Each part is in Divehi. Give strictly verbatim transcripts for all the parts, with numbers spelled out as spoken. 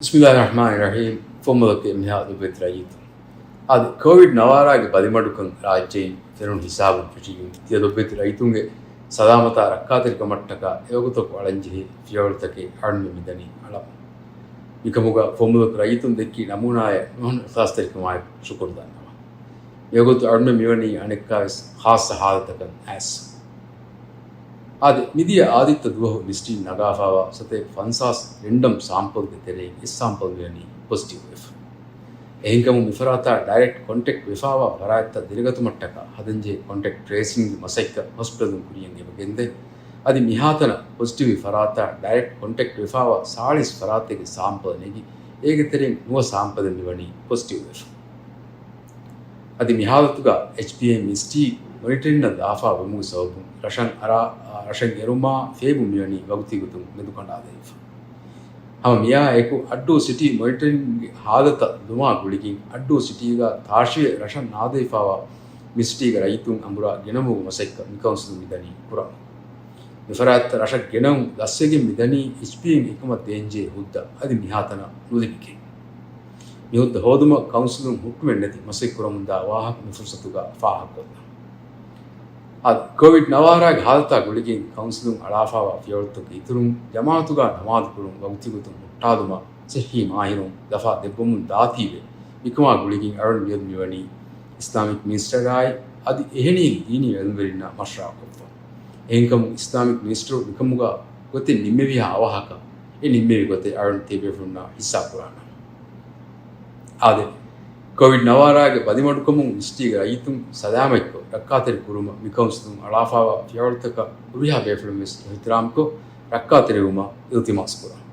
ބިސްމިއްލާހި ރަޙްމާނި ރަޙީމް. ފޮންމަލޮކެ މިހާ ލޮބުވެތި ރައްޔިތުން. އާދެ، ކޯވިޑް ނަވާރާގެ ބަލިމަޑުކަން ރާއްޖެއިން ފެނުނު ހިސާބުން ފެށިގެން، ތިޔަ ލޮބުވެތި ރައްޔިތުންގެ ސަލާމަތާ ރައްކާތެރިކަމަށްޓަކާ އެވަގުތަކު އަޅަންޖެހޭ ފިޔަވަޅުތަކެއް އަޅުމެން މިދަނީ އަޅަމުން. މިކަމުގަ ފޮންމަލޮކު ރައްޔިތުން ދެއްކި ނަމޫނާއަށް ނުހަނު އިޚްލާޞްތެރިކަމާއެކު ޝުކުރު ދަންނަވަން. މިވަގުތު އަޅުމެން މިވަނީ އަނެއްކާވެސް ޚާއްޞަ ހާލަތަކަށް އައިސް. އާދެ، މިދިޔަ އާދިއްތަ ދުވަހު މިސްޓީން ނަގާފާވާ ސަތޭކަ ފަންސާސް ރެންޑަމް ސާމްޕަލްގެ ތެރެއިން އެއް ސާމްޕަލް މިވަނީ ޕޮޒިޓިވް ވެފަ. އެހެންކަމުން މިފަރާތާ ޑައިރެކްޓް ކޮންޓެކްޓް ވެފާވާ ފަރާތްތައް ދިރިގަތުމަށްޓަކާ ހަދަންޖެހޭ ކޮންޓެކްޓް ޓްރޭސިންގް މަސައްކަތް ހޮސްޕިޓަލުން ކުރިޔަށް އެބަ ގެންދޭ. އަދި މިހާތަނަށް ޕޮޒިޓިވް ފަރާތާ ޑައިރެކްޓް ކޮންޓެކްޓް ވެފާވާ ސާޅީސް ފަރާތެއްގެ ސާމްޕަލް ނެގި، އޭގެ ތެރެއިން ނުވަ ސާމްޕަލެއް މިވަނީ ޕޮޒިޓިވް ވެފަ. އަދި މި ހާލަތުގަ އެޗްޕީއޭ މިސްޓީ މޮނިޓަރިންއަށް ލާފާ ވުމުގެ ސަބަބުން ރަށަށް އަރާ، ރަށަށް އެރުމާ ފޭބު މިވަނީ ވަގުތީގޮތުން މެދުކަނޑާލައިފަ. ހަމަ މިއާ އެކު އައްޑޫ ސިޓީ މޮނިޓަރިންގެ ހާލަތަށް ލުމާ ގުޅިގެން އައްޑޫ ސިޓީގަ ތާށިވެ ރަށަށް ނާދެވިފާވާ މިސްޓީގެ ރައްޔިތުން އަނބުރާ ގެނަމުމުގެ މަސައްކަތް މި ކައުންސިލުން މިދަނީ ކުރަމުން. މިފަރާތްތައް ރަށަށް ގެނައުން ދަސްވެގެން މިދަނީ އެޗްޕީއޭން އެކަމަށް ދޭންޖެހޭ ހުއްދަ އަދި މިހާތަނަށް ނުލިބިގެން. މި ހުއްދަ ހޯދުމަށް ކައުންސިލުން ހުއްޓުމެއްނެތި މަސައްކަތްކުރަމުންދާ ވާހަކަ މި ފުރުސަތުގަ ފާހަގަކޮށްލަން. އަދި ކޯވިޑް ނަވާރާގެ ހާލަތާ ގުޅިގެން ކައުންސިލުން އަޅާފާވާ ފިޔަވަޅުތަކުގެ އިތުރުން ޖަމާއަތުގަ ނަމާދުކުރުން ވަގުތީގޮތުން ހުއްޓާލުމަށް ސިއްހީ މާހިރުން ލަފާ ދެއްވަމުން ދާތީވެ، މިކަމާ ގުޅިގެން އަޅުން މިއަދު މިވަނީ އިސްލާމިކް މިނިސްޓަރާއި އަދި އެހެނީ ދީނީ ޢިލްމުވެރިންނާ މަޝްވަރާކޮށްފަ. އެހެންކަމުން އިސްލާމިކް މިނިސްޓަރު މިކަމުގަ ގޮތެއް ނިންމެވިހާ އަވަހަކަށް އެ ނިންމެވި ގޮތެއް އަޅުން ތިޔަބޭފުޅުންނާ ހިއްސާ ކުރާނަން. އާދެ، ކޯވިޑް ނަވާރާގެ ބަލިމަޑުކަމުން މިސްޓީގެ ރައްޔިތުން ސަލާމަތްކޮށް، ރައްކާތެރި ކުރުމަށް މި ކައުންސިލުން އަޅާފާވާ ފިޔަވަޅުތަކަށް ހުރިހާ ބޭފުޅުން ވެސް އިޙްތިރާމްކޮށް، ރައްކާތެރިވުމަށް އިލްތިމާސް ކުރަން.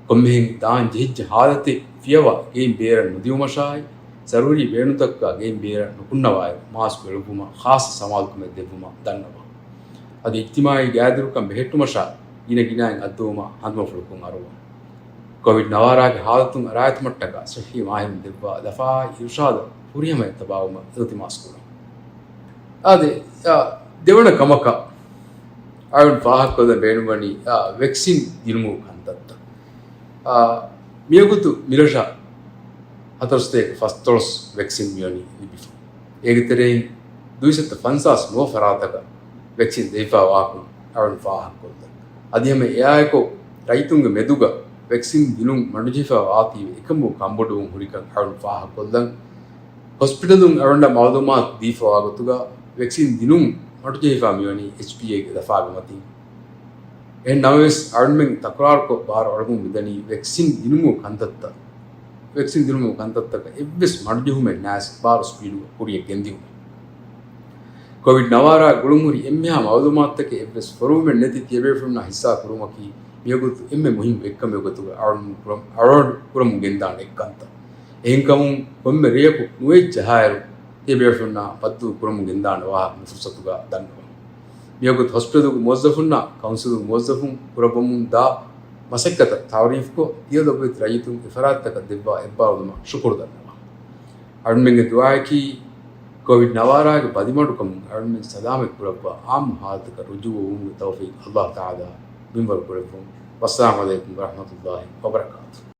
ކޮންމެހެން ދާން ޖެހިއްޖެ ހާލަތެއް ފިޔަވާ ގެއިން ބޭރަށް ނުދިއުމަށާއި، ޒަރޫރީ ބޭނުންތަކުގަ ގެއިން ބޭރަށް ނުކުންނަވާއިރު، މާސްކު އެޅުއްވުމަށް ޚާއްޞަ ސަމާލުކަމެއް ދެއްވުމަށް ދަންނަވަން. އަދި އިޖްތިމާޢީ ގާތްދިރުކަން ބެހެއްޓުމަށާ ގިނަ ގިނައިން އައްދަވުމަށް ހަނދުމަފުޅަކުން އަރުވަން. ކޯވިޑް ނަވާރާގެ ހާލަތުން އަރާއިތުމަށްޓަކާ ސިއްހީ މާހިރުން ދެއްވާ ލަފާއާއި އިރުޝާދަށް ފުރިހަމަޔަށް ތަބާވުމަށް އިލްތިމާސް ކުރަން. އާދެ، އާ، ދެވަނަ ކަމަކަށް އަޅުން ފާހަގަކޮށްލަން ބޭނުންވަނީ، އާ، ވެކްސިން ދިނުމުގެ ކަންތައްތައް. އާ، މިވަގުތު މިރަށަށް ހަތަރުސަތޭކަ ފަސްދޮޅަސް ވެކްސިން މިވަނީ ލިބިފަ. އޭގެ ތެރެއިން ދުއިސައްތަ ފަންސާސް ނުވަ ފަރާތަކަށް ވެކްސިން ދެވިފާ ވާކުން އަޅުން ފާހަގަކޮށްލަން. އަދި ހަމަ އެއާއެކު ރައްޔިތުންގެ މެދުގަ ވެކްސިން ދިނުން މަޑުޖެހިފާ ވާތީވެ އެކަމުގެ ކަންބޮޑުވުން ހުރިކަން އަޅުން ފާހަގަކޮށްލަން. ހޮސްޕިޓަލުން އަޅުގަނޑަށް މައުލޫމާތު ދީފަވާ ގޮތުގަ ވެކްސިން ދިނުން މަޑުޖެހިފާ މިވަނީ އެޗްޕީއޭގެ ލަފާގެ މަތިން. އެހެން ނަމަވެސް، އަޅުންމެން ތަކުރާރުކޮށް ބާރު އަޅަމުން މިދަނީ ވެކްސިން ދިނުމުގެ ކަންތައްތައް، ވެކްސިން ދިނުމުގެ ކަންތައްތަކަށް އެއްވެސް މަޑުޖެހުމެއް ނާސް ބާރު ސްޕީޑުގަ ކުރިޔަށް ގެންދިއުމެއް. ކޯވިޑް ނަވާރާ ގުޅުންހުރި އެންމެހާ މައުލޫމާތުތަކެއް އެއްވެސް ފޮރުވުމެއް ނެތި ތިޔަބޭފުޅުންނާ ހިއްސާ ކުރުމަކީ މިވަގުތު އެންމެ މުހިންމު އެއްކަމެއް ގޮތުގަ އަޅުން ކުރަމު-، އަޅުގަނޑު ކުރަމުން ގެންދާނެ އެއްކަންތައް. އެހެންކަމުން ކޮންމެ ރެޔަކު ނުވެއްޖަހާއިރު، ތިޔަބޭފުޅުންނާ ބައްދަލު ކުރަމުން ގެންދާނެ ވާހަކަ މި ފުރުސަތުގަ ދަންނަވަން. މިވަގުތު ހޮސްޕިޓަލުގެ މުވައްޒަފުންނާ ކައުންސިލުގެ މުވައްޒަފުން ކުރައްވަމުން ދާ މަސައްކަތަށް ތަޢުރީފްކޮށް، ތިޔަ ލޮބުވެތި ރައްޔިތުން އެ ފަރާތްތަކަށް ދެއްވާ އެއްބާރުލުމަށް ޝުކުރު ދަންނަވަން. އަޅުންމެންގެ ދުޢާއަކީ، ކޯވިޑް ނަވާރާގެ ބަލިމަޑުކަމުން އަޅުންމެން ސަލާމަތް ކުރައްވާ އާއްމު ހާލަތަކަށް ރުޖޫޢަވުމުގެ ތައުފީޤު ﷲ ތަޢާލާ މިންވަރު ކުރެއްވުން. ވައްސަލާމު ޢަލައިކުމް ވަރަޙްމަތުﷲ ވަބަރަކާތުހު.